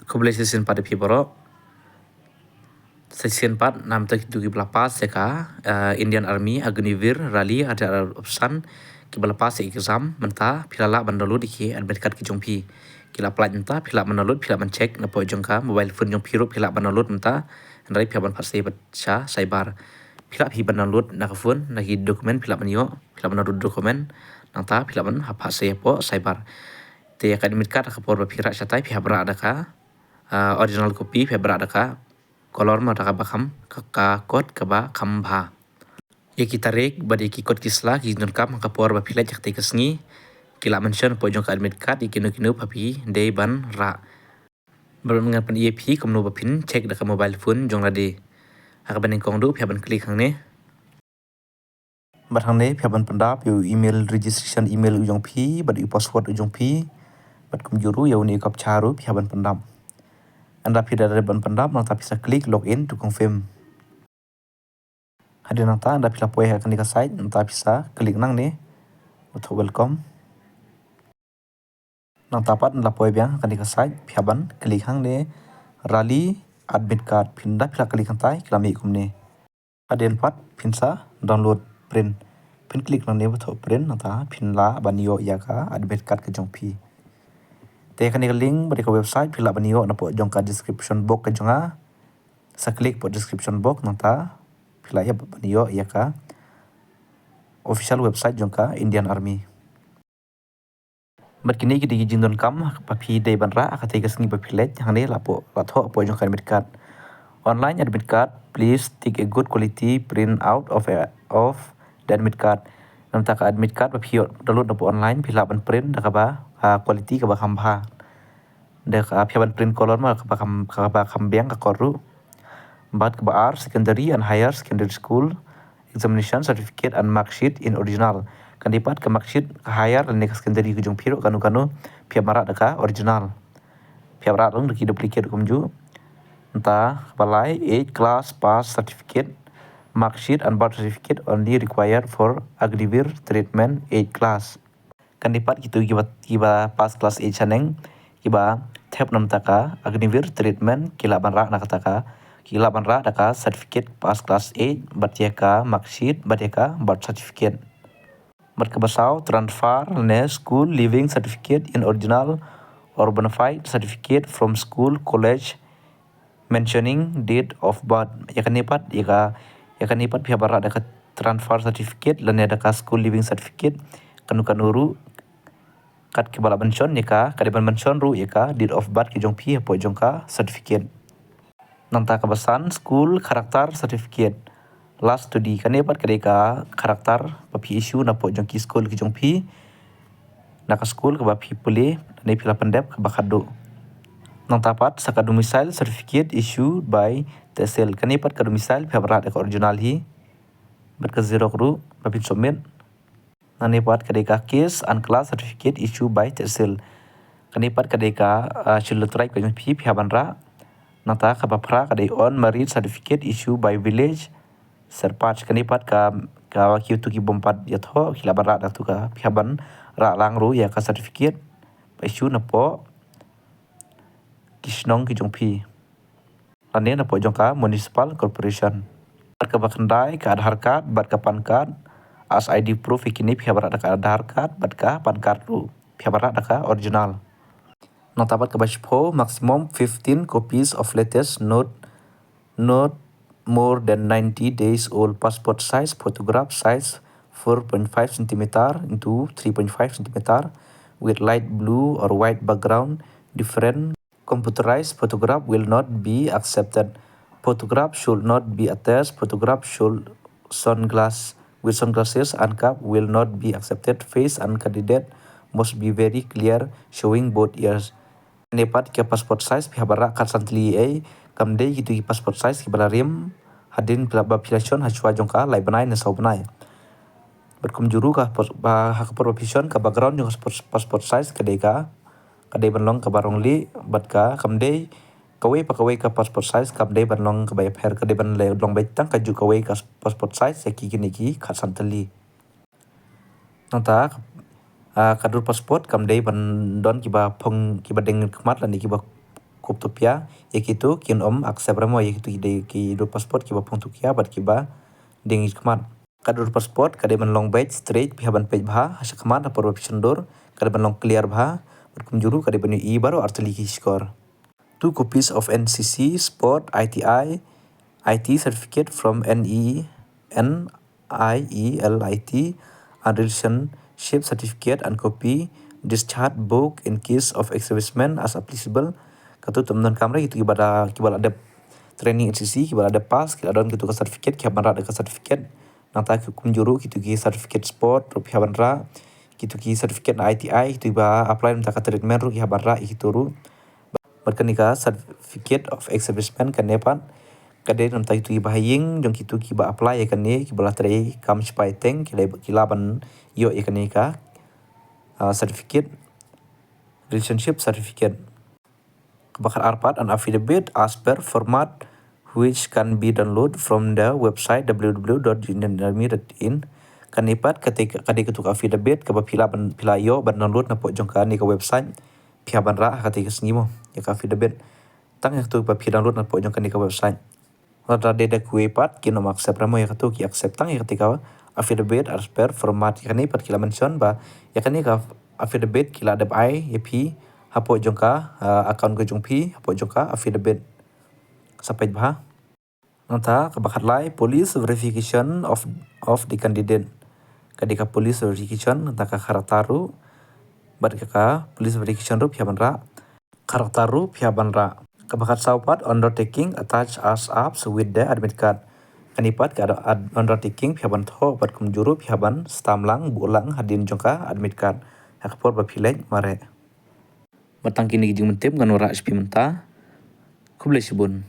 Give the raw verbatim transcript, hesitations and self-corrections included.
Khublei shisien pat ïa phi baroh. Shisien pat namar kito kiba la pass ïa ka, eh, Indian Army Agniveer Rally, ada option kiba la pass ïa exam mynta phi lah ban download ïa ki admit card ki jong phi. Ki la pynlait mynta, phi lah ban download, phi lah ban check na pdeng jong ka mobile phone jong phi ruh phi lah ban download mynta. Hynrei phi hap ban phah sei bad sha cyber. Phi lah phi ban download na ka phone, na ki document phi lah ban ïoh, phi lah ban download document, nangta phi lah ban phah sei hapoh cyber. Te ïa ka admit card ha ka por ba phi rah shatai phi hap rah da ka, ah, original copy, phi hap rah da ka color ma da kaba kham, ka, ka kot kaba kham bha. Ïa ki tarik bad ïa ki kot ki sla ki jingdonkam ha ka por ba phi leit ha katei ka sngi ki la mention hapoh jong ka admit card ïa kino kino ba phi dei ban rah. Bad ngan pyni ïa phi kumno ba phin check da ka mobile phone jong lade. Ha kaba nyngkong ruh phi hap ban click hangne. Bad hangne phi hap ban pyndap ïa u email, registration email u jong phi bad ïa u password u jong phi. Bad kumjuh ruh ïa une u captcha ruh phi hap ban pyndap. Ynda phi da dep ban pyndap, nangta phi sa click login to confirm. Hadien nangta ynda phi la poi ha kane ka site, nangta phi sa click nangne, u thoh welcome. Nangta pat ynda la poi biang ha kane ka site, phi hap ban click hangne, Rally admit card. Phi, ynda phi la click hangtai ki la mih kumne. Hadien pat phin sa download, print. Phin click nangne ba thoh print, nangta phin lah ban ïoh ïa ka admit card ka jong phi. Te kane ka link bad ka website phi lah ban ïoh na pdeng jong ka description box ka jong nga. Sa click hapoh description box, nangta phi lah ïa ban ïoh ïa ka official website jong ka Indian Army. Bad kine ki dei ki jingdonkam ba phi dei ban rah ha katei ka sngi ba phi leit. Hangne la poi, la thoh hapoh jong ka admit card. Online admit card, please take a good quality print out of a, of the admit card. Nangta ka admit card ba phi download na pdeng online phi lah ban print da kaba, ah, quality kaba kham bha. Da ka, ah, phi hap ban print color ma kaba kham, kaba kham biang ka kot ruh. Bad kaba ar, secondary and higher secondary school examination certificate and mark sheet in original. Kan dei pat ka mark sheet ka higher lane ka secondary ka jong phi ruh kano kano, phi hap ban rah da ka original. Phi hap ban rah ruh da ki duplicate kumjuh. Nangta kaba lai, eight class pass certificate, mark sheet and birth certificate only required for Agniveer treatment eight class. Kan dei pat kito kiba, kiba pass class eight shaneng, kiba thep na bynta ka Agniveer treatment, ki lah ban rah na kata ka, ki lah ban rah da ka certificate pass class eight, bad ïa ka mark sheet, bad ïa ka birth certificate. Bad kaba saw, transfer lane school leaving certificate in original or bona fide certificate from school, college, mentioning date of birth. Ïa kane pat, ïa ka, ïa kane pat phi hap ban rah da ka transfer certificate lane da ka school leaving certificate. Kano kano ruh kat kiba la mention ïa ka, ka dei ban mention ruh ïa ka date of birth ka jong phi hapoh jong ka certificate. Nangta kaba san, school character certificate, last study. Kane pat ka dei ka character ba phi issue na pdeng jong ki school ki jong phi. Na ka school kaba phi pule, lane phi la pyndep kaba khatduh. Nangta pat sa ka domicile certificate issued by tehsil. Kane pat ka domicile phi hap ban rah da ka original hi. Bad ka xerox ruh ba phin submit. Nangne pat ka dei ka caste and class certificate issued by tehsil. Kane pat ka dei ka, ah, Scheduled Tribe ka jong phi, phi hap ban rah. Nangta kaba phra ka dei on marriage certificate issued by village Sarpanch. Kane pat ka, ka kito ki bym pat ïathoh ki lah ban rah da katu ka, phi hap ban rah lang ruh ïa ka certificate ba issue na pdeng ki shnong ki jong phi lane na pdeng jong ka municipal corporation. Bad kaba khyndai ka Aadhaar card bad ka PAN card. As I D proof ïa kine phi hap ban rah da ka Aadhaar card bad ka PAN card ruh, phi hap ban rah da ka original. Nangta pat kaba shiphew, maximum fifteen copies of latest, not, not more than ninety days old, passport size photograph, size four point five centimeter into three point five centimeter, with light blue or white background. Different computerized photograph will not be accepted. Photograph should not be attached. Photograph should sunglass, with sunglasses and cap will not be accepted. Face and candidate must be very clear, showing both ears. Kane pat ka passport size phi hap ban rah khatsan tylli ei, kam dei kito ki passport size kiba la rim hadien ba phi la shon ha shuwa jong ka lai bnai ne saw bnai. Bad kumjuh ruh ka pas-, ba, ha ka por ba phi shon ka background jong ka passport, passport size ka dei ka, ka dei ban long kaba rong lieh, bad ka, kam dei kawei pa kawei ka passport size, kam dei ban long kaba ïapher, ka dei ban long beit tang kajuh kawei ka passport size ïa ki kine ki khatsan tylli. Nangta, ah, ka dur passport kam dei ban don kiba phong, kiba deng khmat lane kiba Cryptopia, ïa kito kin ym accept re mo, ïa kito ki dei ki dur passport kiba pung tukia bad kiba ding khmat. Ka dur passport ka dei ban long beit straight, phi hap ban peit bha ha shakhmat ha por ba phi shon dur, ka dei ban long clear bha, bad kumjuh ruh ka dei ban ïohi baroh artylli ki shkor. Two copies of N C C, sport, I T I, I T certificate from N E, N I E L I T, and relationship certificate and copy discharge book in case of ex-serviceman as applicable. Kato tam don kamra kito kiba la, kiba la dep training N C C, kiba la dep pass, ki la don kito ka certificate, ki hap ban rah da ka certificate. Nangta kumjuh ruh kito ki certificate sport ruh phi hap ban rah, kito ki certificate na I T I, kito kiba apply nangta ka treatment ruh ki hap ban rah ïa kito ruh. Bad kane ka certificate of ex-serviceman kane pat ka dei namta kito kiba ha ïing jong kito kiba apply ïa kane, kiba la trei kam sipai tank, ki la, ki lah ban ïoh ïa kane ka, ah, certificate, relationship certificate. Kaba khatar pat, an affidavit as per format which can be download from the website W W W dot Indian Army dot in. Kane pat ka dei, ka dei kato ka affidavit kaba phi lah ban, phi lah ïoh ban download napoh jong kane ka website. Phi hap ban rah ha kata ka sngi mo ïa ka affidavit. Tang ïa kato ba phi download napoh jong kane ka website. Lada dei da kiwei pat kin ym accept re mo ïa kato, ki accept tang ïa kata ka affidavit as per format. Ïa kane pat ki la mention ba ïa kane ka affidavit ki la dep ai ïa phi hapoh jong ka, ah, account ka jong phi, hapoh jong ka affidavit. Sa peit bha. Nangta kaba khatlai, police verification of, of the candidate. Ka dei ka police verification, nangta ka character ruh bad ka, ka police verification ruh phi hap ban rah. Character ruh phi hap ban rah. Kaba khatsaw pat, undertaking attach as ups with the admit card. Kane pat ka ad-, undertaking phi hap ban thoh bad kumjuh ruh phi hap ban stamp lang, buh lang hadien jong ka admit card ha ka por ba phi leit mareh. Bad tang kine ki jingmyntip ngan wanrah sha phi mynta. Khublei shibun.